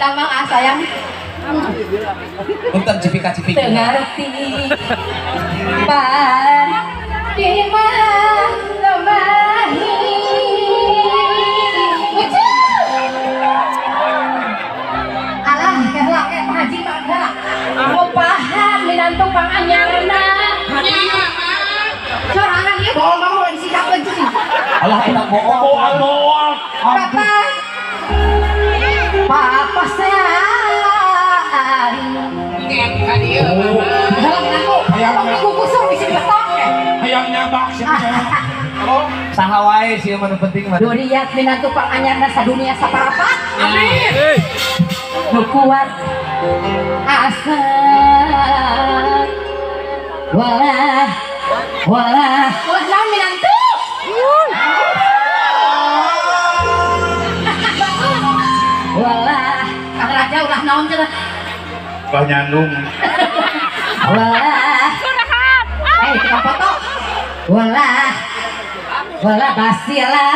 Damang ah sayang. Punten cipika cipiki. Teu ngarti pan di lembahi. Lucu. Alah, heula ke Pak Haji mah heula. Ngupahan minantu panganyarna. Sorangan ieu bohong mah mau disikapkeun cing. Alah eta bohong. Boal boal. Papa. Papa sayang. Heula minantu. Hayang Tong digugusun bisi dibetok eh. Hayang nyabak sih. Oh, saha wae sih mah nu penting mah. Duriat minantu panganyarna sadunia saparapat. Amin. Nu kuat asa. Walah, walah, walah naon minantu? Walah, Kang Raja ulah naon cenah? Bah nyandung. Walah. Eh, tukang foto. Walah. Walah basilah.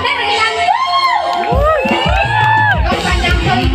Teh minantu. Kau panjang teuing.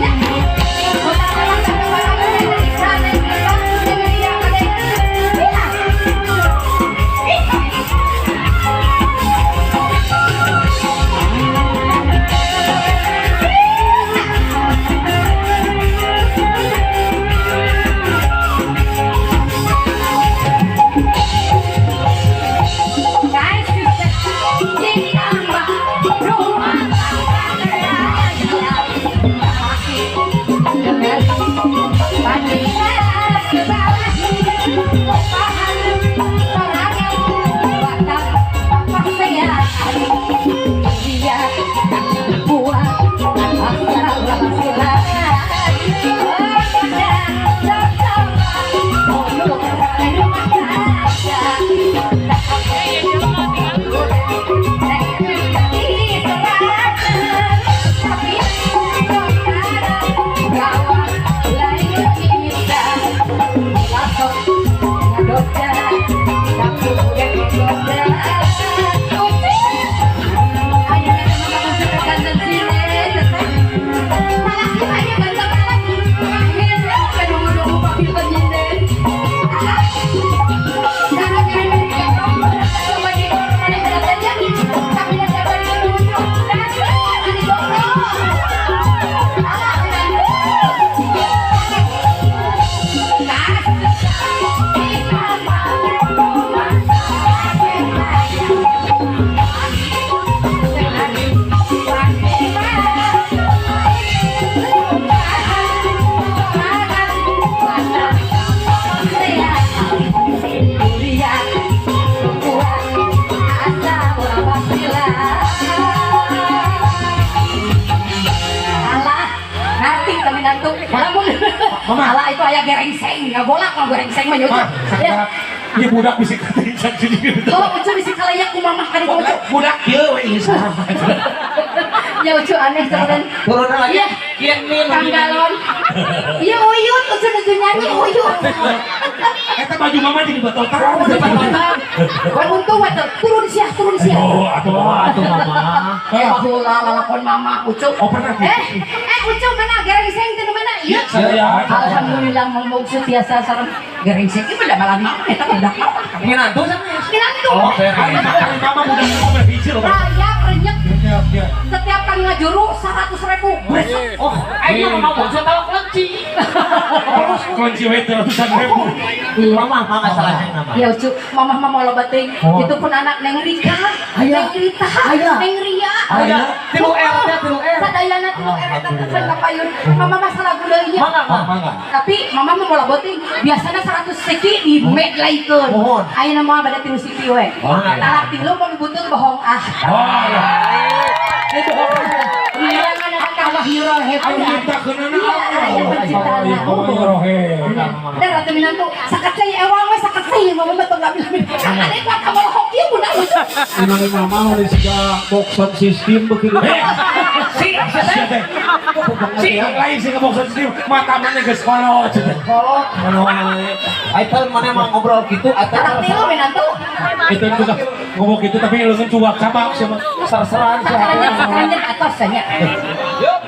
Mama. Alah itu aya gerengseng, ngagolak mah gerengseng mah nyucu. Ma, ieu budak bisi katingsan sini gitu. Oh, ucu bisi kalayak ku mamah ka ditu ucu. Budak kieu we ieu saha. Ya ucu aneh turun. Turun lagi. Iya. Kieu min. Kang Galon. Iya uyut ucu nuju nyanyi uyut. Eta baju mama jadi betotan. Betotan. Wan untung we turun siah, turun siah. Oh, atuh atuh mama. Baheula lalakon mama ucu. Oh, pernah gitu. Ucu mana gerengseng teh mana? Iya. Alhamdulillah ngomong setiasa sareng gerengseng ieu mah malah mama eta budak mama. Minantu sanes. Minantu. Oh, mama budak mama hiji loh. Raya renyek. Setiap kali ngajuru 100.000. Oh, aing mah mau bocor tahu kelenci. Kelenci we ratusan ribu. Mama mama salah nama. Ya ucu, mama mah mau loba teuing. Itu pun anak Neng Rika, Neng Rita, Neng Ria. Aya, 3 R teh 3 R. Sadayana 3 R eta teh can kapayun. Mama mah salah deui nya. Mangga, mangga. Tapi mama mah moal beuting. Biasana 100 siki di medlaikeun. Mohon. Ayeuna mah bade 3 siki we. Talak 3 mun butut bohong ah. Oh. Itu bohong. Jangan kawah nyurohe. Ayo minta keunana. Iya, penciptana. Dan ratu minantu sakecai ewang we sakecai mama mah tong labi-labi. Ade kuat ka molohok ieu budak lucu. Emang mama udah siga box sound system begitu. Si, Si teh. Si, lain sih ngomong sih mata mana geus kolot cenah. Kolot. Kolot. Aitel mana emang ngobrol gitu atau Anak tilu minantu. Itu juga ngomong gitu tapi leungeun cuak cabak sia mah. Ser-seran sih. Sakarannya sakarannya atas nya. Yuk.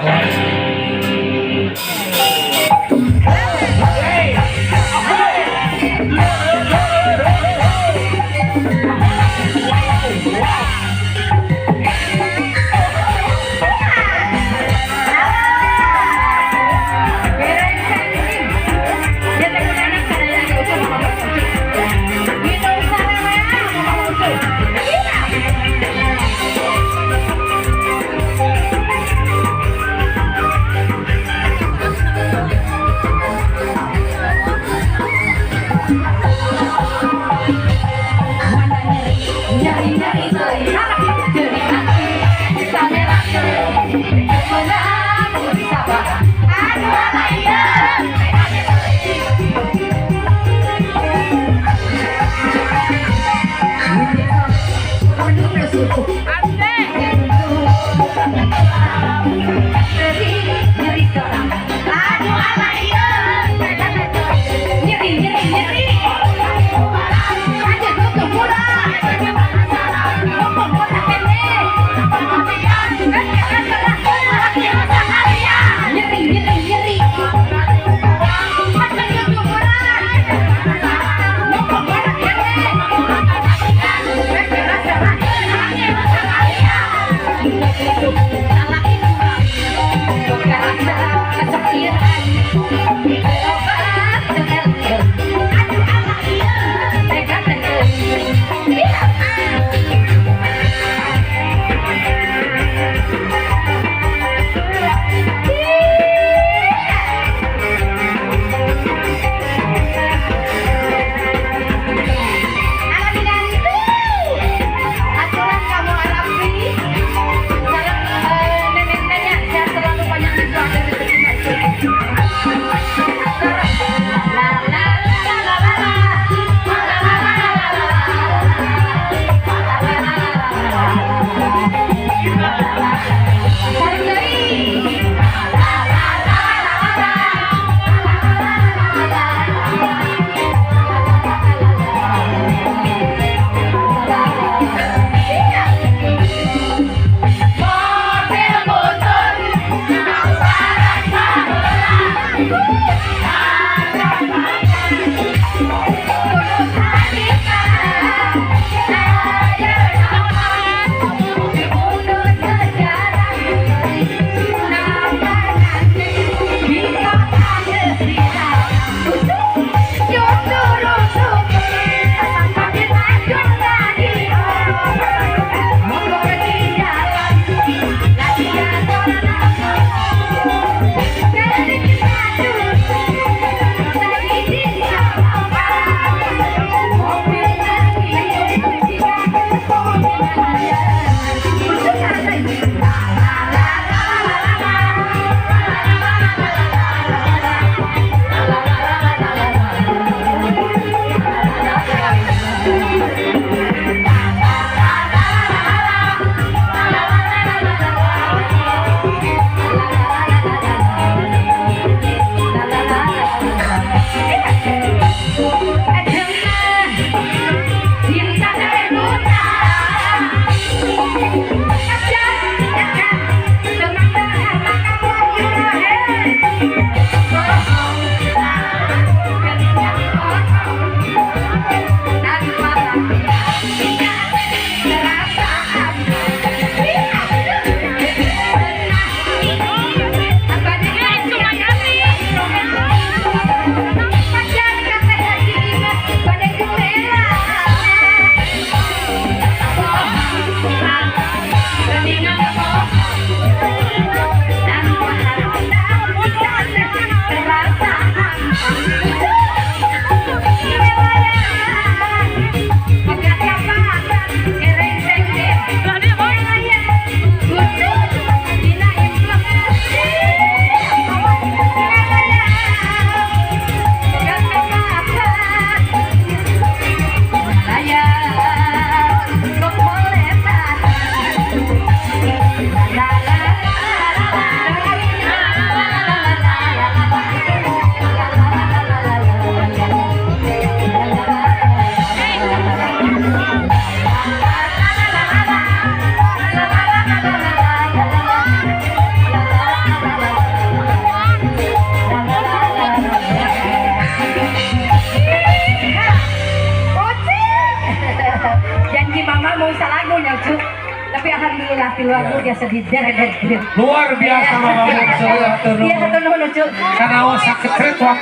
salagu nya cu. Tapi alhamdulillah tilu lagu biasa dideret. Luar biasa mama bungsu. Iya, hatur nuhun cu. Karena sakit waktu.